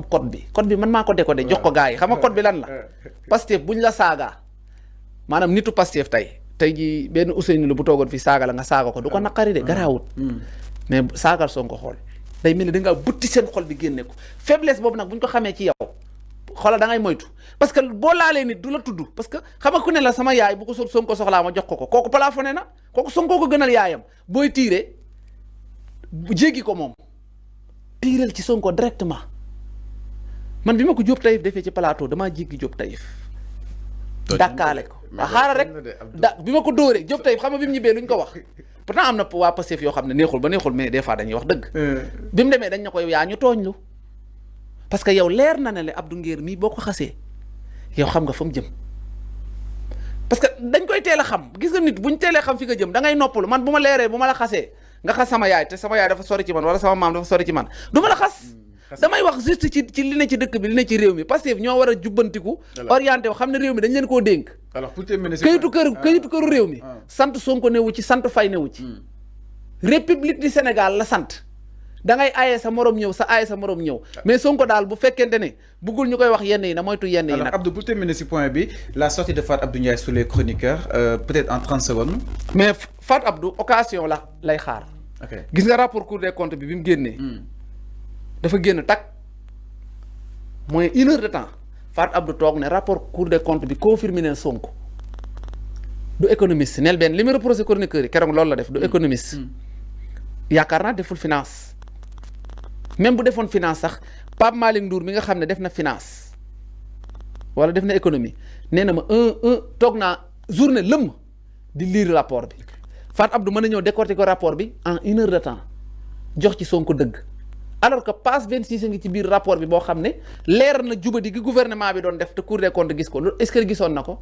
code bi man maa ko décodé jox ko gars yi xam nga code bi lan la Pastef buñ la saagaa maanaam nitu Pastef tey jii benn Ousseynou la bu toogoon fii saaga la nga saaga ko du ko naqari de garaawut mais saagal Sonko xool day mel ni da ngaa butti seen xol bi génne ko faiblesse boobu nag buñ ko xamee ci yow xoolal da ngay moytu parce que boo laalee nit du la tudd parce que xam nga ku ne la sama yaay bu ko Sonko soxlaa ma jox ko kooku plafonné na kooku Sonko ko gënal yaayam booy tiire jéggi ko moom tiireel ci Sonko directement man bi ma ko Diop Taïf defee ci plateau damaa jéggi Diop Taïf dàkkaale ko xaaral rek bi ma ko dóoree Diop Taïf xam nga bi mu ñibbee luñ ko wax pourtant am na waa Pastef yoo xam ne neexul ba neexul mais des fois dañuy wax dëgg bi mu demee dañ na ko yow yaa ñu tooñ lu parce que yow leer na ne le Abdou Nguer mii boo ko xasee yow xam nga fa mu jëm parce que dañ koy teel a xam gis nga nit buñ teelee xam fi nga jëm da ngay noppalu man bu ma leeree bu ma la xasee nga xas sama yaay te sama yaay dafa sori ci man wala sama maam dafa sori ci man du ma la xas damay wax juste ci li ne ci dëkk bi li ne ci réew mi Pastef ñoo war a jubbantiku orienté wu xam ne réew mi dañ leen koo dénk kayitu këru réew mi sant Sonko newu ci sant Faye newu ci république du Sénégal la sant da ngay aaye sa morom ñëw sa aaye sa morom ñëw mais Sonko daal bu fekkente ne bëggul ñu koy wax yenn yi na moytu yenn yi nag. Abdou, pour terminer ce point bi la sortie de Fat Abdou Ndiaye sur les chroniqueurs peut-être en 30 secondes. mais Fat Abdou occasion la lay xaar. gis nga rapport Cour des comptes bi mu génnee. dafa génn tak mooy 1 heure de temps Fat Abdou toog ne rapport Cour des comptes bi confirmé ne Sonko du économiste nel benn li mu reproché chroniqueurs yi keroog loolu la def du économiste. yaakaar naa deful finance. même bu defoon finance sax Pape Malick Ndour mi nga xam ne def na finance wala def na économie nee na ma toog naa journée lëmm di lire rapport bi Fat Abdou mën a ñëw décortiquer rapport bi en 1 heure de temps jox ci Sonko dëgg alors que passe 26 a ngi ci biir rapport bi boo xam ne leer na jubadi gi gouvernement bi doon def te Cour des comptes gis ko est-ce que gisoon na ko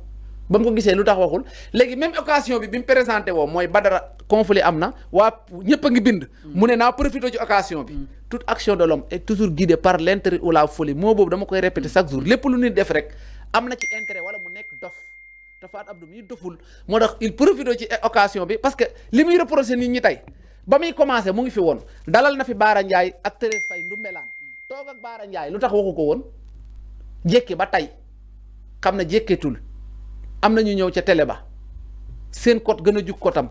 ba mu ko gisee lu tax waxul léegi même occasion bi mu présenté woo mooy Badara conflit am na waa ñëpp a ngi bind mu ne naa profité ci occasion bi toute action de l'homme est toujours guidée par l'intérêt ou la folie moo boobu dama koy répéter chaque jour lépp lu nit def rek am na ci intérêt wala mu nekk dof te Fat Abdou mii doful moo tax il profité ci occasion bi parce que li muy reproché nit ñi tey ba muy commencé mu ngi fi woon dalal na fi Baara Ndiaye ak Thérèse Faye Ndoumbelane toog ak Baara Ndiaye lu tax waxu ko woon jékki ba tey xam na jékkeetul am na ñu ñëw ca télé ba seen code gën a jug kotam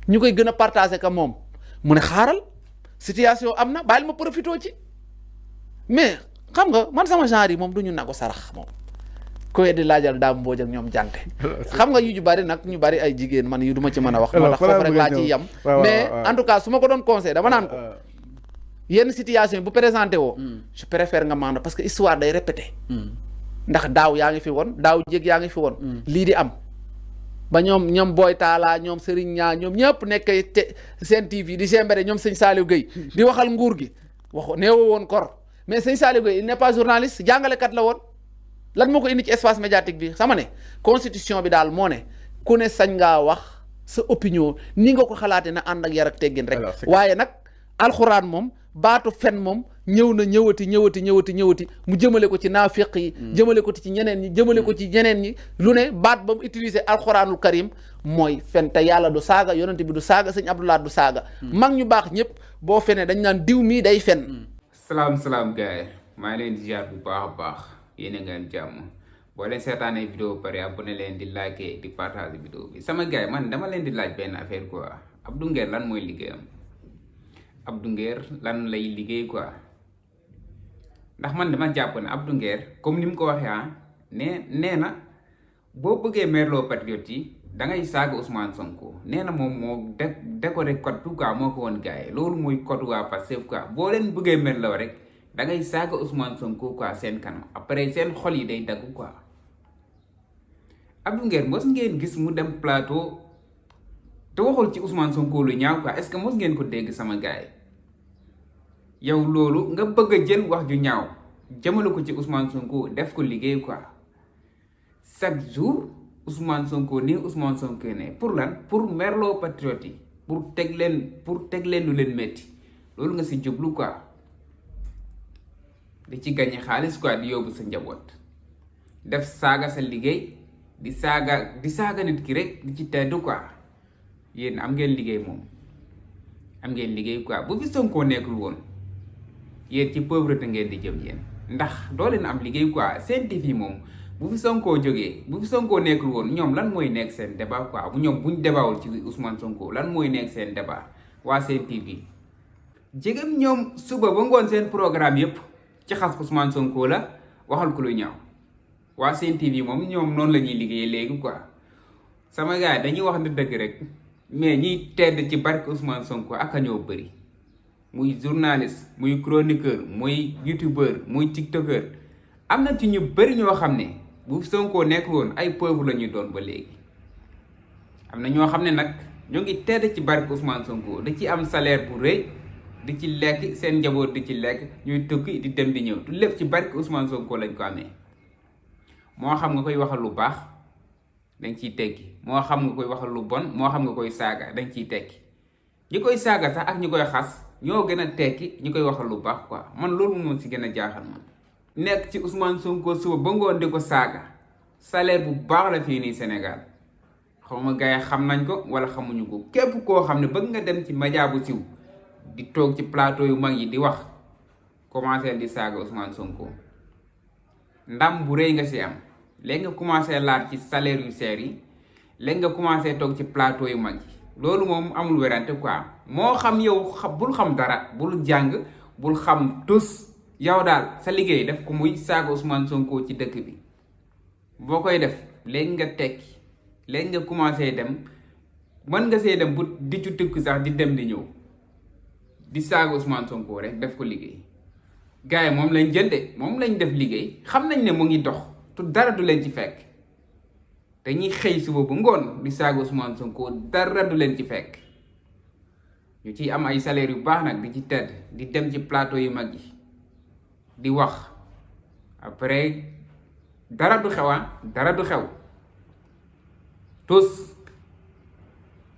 ñu koy gën a partagé ka moom mu ne xaaral situation am na bàyyil ma profité ci mais xam nga man sama genre yi moom du ñu nago sarax moom koy di laajal daam mbooj ak ñoom jante xam nga yu ju bari nag ñu bari ay jigéen man yu du ma ci mën a wax moo tax foofu rek laa ciy yem mais en tout cas su ma ko doon conseil dama naan ko yenn situation bu présenté woo je préfère nga maando parce que histoire day répété ndax daaw yaa ngi fi woon daaw jéeg yaa ngi fi woon lii di am ba ñoom Boy Talla ñoom Serigne Ñaa ñoom ñëpp nekk te seen TV di gembere ñoom sëñ Saliou Gueye di waxal nguur gi waxo neewo woon kor mais sëñ Saliou Gueye il n'est pas journaliste jàngalekat la woon lan moo ko indi ci espace médiatique bi sama ne constitution bi daal moo ne ku ne sañ ngaa wax sa opinion ni nga ko xalaatee na ànd ak yar ak teggin rek waaye nag alxuraan moom baatu fen moom ñëw na ñëwati mu jëmale ko ci naafiq yi jëmale ko ci ñeneen ñi jëmale ko ci ñeneen ñi lu ne baat ba mu utiliser alxuraanul karim mooy fen te yàlla du saaga yonent bi du saaga sëñ Abdoulaye du saaga mag ñu baax ñëpp boo fenee dañ naan diw mii day fen salaam gars yi maa ngi leen di ziar bu baax a baax yéen a ngeen jàmm boo leen seetaanee vidéo pare abonné leen di liker di partager vidéo bi sama gars yi man dama leen di laaj benn affaire quoi Abdou Nguer lan mooy liggéeyam Abdou Nguer lan lay liggéey quoi ndax man dama jàpp ne Abdou Nguer comme ni mu ko waxee nee na boo bëggee merloo patriote yi da ngay saaga Ousmane Sonko nee na moom moo décoré code tout quoi moo ko woon gars yi loolu mooy code waa Pastef quoi boo leen bëggee merloo rek da ngay saaga Ousmane Sonko quoi seen kanam après seen xol yi day dagg quoi Abdou Nguer mos ngeen gis mu dem plateau te waxul ci Ousmane Sonko lu ñaaw quoi est-ce que mos ngeen ko dégg sama gars yi yow loolu nga bëgg a jël wax ju ñaaw jëmale ko ci Ousmane Sonko def ko liggéey quoi chaque jour Ousmane Sonko nii Ousmane Sonko ne pour lan pour merloo patriote yi pour teg leen lu leen metti loolu nga si jublu quoi di ci gagné xaalis quoi di yóbbu sa njaboot def saaga sa liggéey di saaga nit ki rek di ci tedd quoi yéen am ngeen liggéey moom am ngeen liggéey quoi bu fi Sonko nekkul woon yéen ci pauvreté ngeen di jëm yéen ndax doo leen am liggéey quoi. Sen TV moom bu fi Sonko jógee bu fi Sonko nekkul woon ñoom lan mooy nekk seen débat quoi bu ñoom buñ débatwul ci Ousmane Sonko lan mooy nekk seen débat waa Sen TV. jegem ñoom suba ba ngoon seen programme yépp ci xas Ousmane Sonko la waxal ku lu ñaaw waa Sen TV moom ñoom noonu la ñuy liggéeyee léegi quoi. sama gars dañuy wax ne dëgg rek mais ñiy tedd ci barke Ousmane Sonko ak a ñoo bëri muy journaliste muy chroniqueur muy youtubeur muy tiktoker am na ci ñu bëri ñoo xam ne bu Sonko nekk woon ay pauvre la ñuy doon ba léegi. am na ñoo xam ne nag ñoo ngi tedd ci barke Ousmane Sonko da ci am salaire bu rëy di ci lekk seen njaboot di ci lekk ñuy tukki di dem di ñëw tu lépp ci barke Ousmane Sonko lañ ko amee. moo xam nga koy waxal lu baax dañ ciy tekki moo xam nga koy waxal lu bon moo xam nga koy saaga dañ ciy tekki ñi koy saaga sax ak ñi koy xas ñoo gën a tekki ñi koy waxal lu baax quoi man loolu moom si gën a jaaxal man. nekk ci Ousmane Sonko suba ba ngoon di ko saaga salaire bu baax la fii nii Sénégal xaw ma gars yi xam nañ ko wala xamuñu ko képp koo xam ne bëgg nga dem ci média bu siw di toog ci plateau yu mag yi di wax commencé di saaga Ousmane Sonko ndam bu rëy nga si am. léegi nga commencé laat ci salaire yu seer yi léegi nga commencé toog ci plateau yu mag yi loolu moom amul werante quoi moo xam yow bul xam dara bul jàng bul xam tus yow daal sa liggéey def ko muy saaga Ousmane Sonko ci dëkk bi boo koy def léegi nga tekki léegi nga commencé dem mën nga see dem bu di ci tukki sax di dem di ñëw di saaga Ousmane Sonko rek def ko liggéey gars yi moom lañ jël de moom lañ def liggéey xam nañ ne mu ngi dox tu dara du leen ci fekk dañuy xëy suba bu ngoon di saaga Ousmane Sonko dara du leen ci fekk ñu ciy am ay salaire yu baax nag di ci tedd di dem ci plateau yu mag yi di wax après dara du xewaan dara du xew tous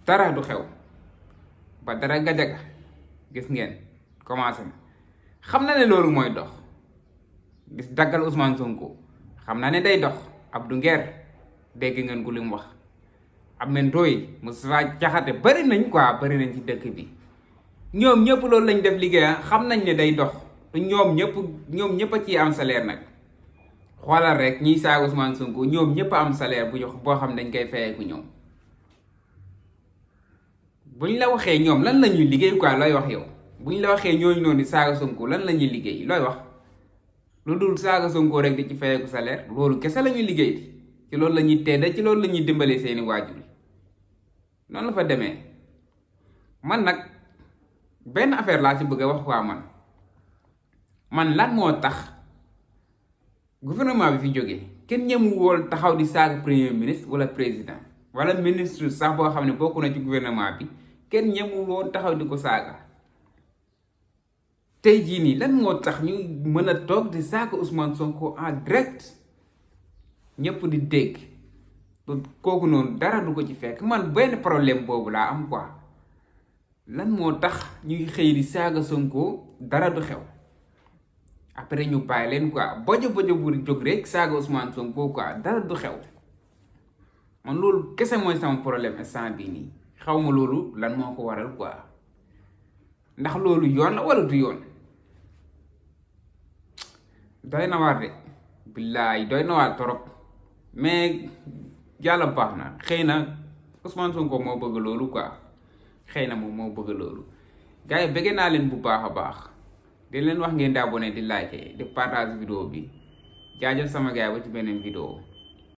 dara du xew ba dara gajaga gis ngeen commencé na xam na ne loolu mooy dox gis daggal Ousmane Sonko xam naa ne day dox Abdou Nguer dégg ngeen ko li mu wax am na ndooy Moussa Diakhaté bari nañ quoi bari nañ ci dëkk bi ñoom ñëpp loolu lañ def liggéey xam nañ ne day dox te ñoom ñëpp a ciy am salaire nag xoolal rek ñiy saaga Ousmane Sonko ñoom ñëpp a am salaire boo xam dañ koy fayeeku ñoom buñ la waxee ñoom lan la ñuy liggéey quoi looy wax yow buñ la waxee ñooñu noonu di saaga Sonko lan la ñuy liggéey looy wax. lu dul saaga Sonko rek di ci fayeeku salaire loolu kese la ñuy liggéey di ci loolu la ñuy tedda ci loolu la ñuy dimbalee seeni waajur noonu la fa demee man nag benn affaire laa ci bëgg a wax waa man lan moo tax gouvernement bi fi jógee kenn ñemu wool taxaw di saaga premier ministre wala président wala ministre sax boo xam ne bokk na ci gouvernement bi kenn ñemu woon taxaw di ko saaga tey jii nii lan moo tax ñu mën a toog di saaga Ousmane Sonko en direct ñëpp di dégg kooku noonu dara du ko ci fekk man benn problème boobu laa am quoi lan moo tax ñuy xëy di saaga Sonko dara du xew après ñu bàyyi leen quoi bojo bu jóg rek saaga Ousmane Sonko quoi dara du xew man loolu kese mooy sama problème instant bii nii xaw ma loolu lan moo ko waral quoi ndax loolu yoon la wala du yoon doy na waar de billaay doy na waar torop mais yàlla baax na xëy na Ousmane Sonko moo bëgg loolu quoi xëy na moom moo bëgg loolu gars yi bëgg naa leen bu baax a baax di leen wax ngeen di abonné di like di partage vidéo bi jaajëf sama gars yi ba ci beneen vidéo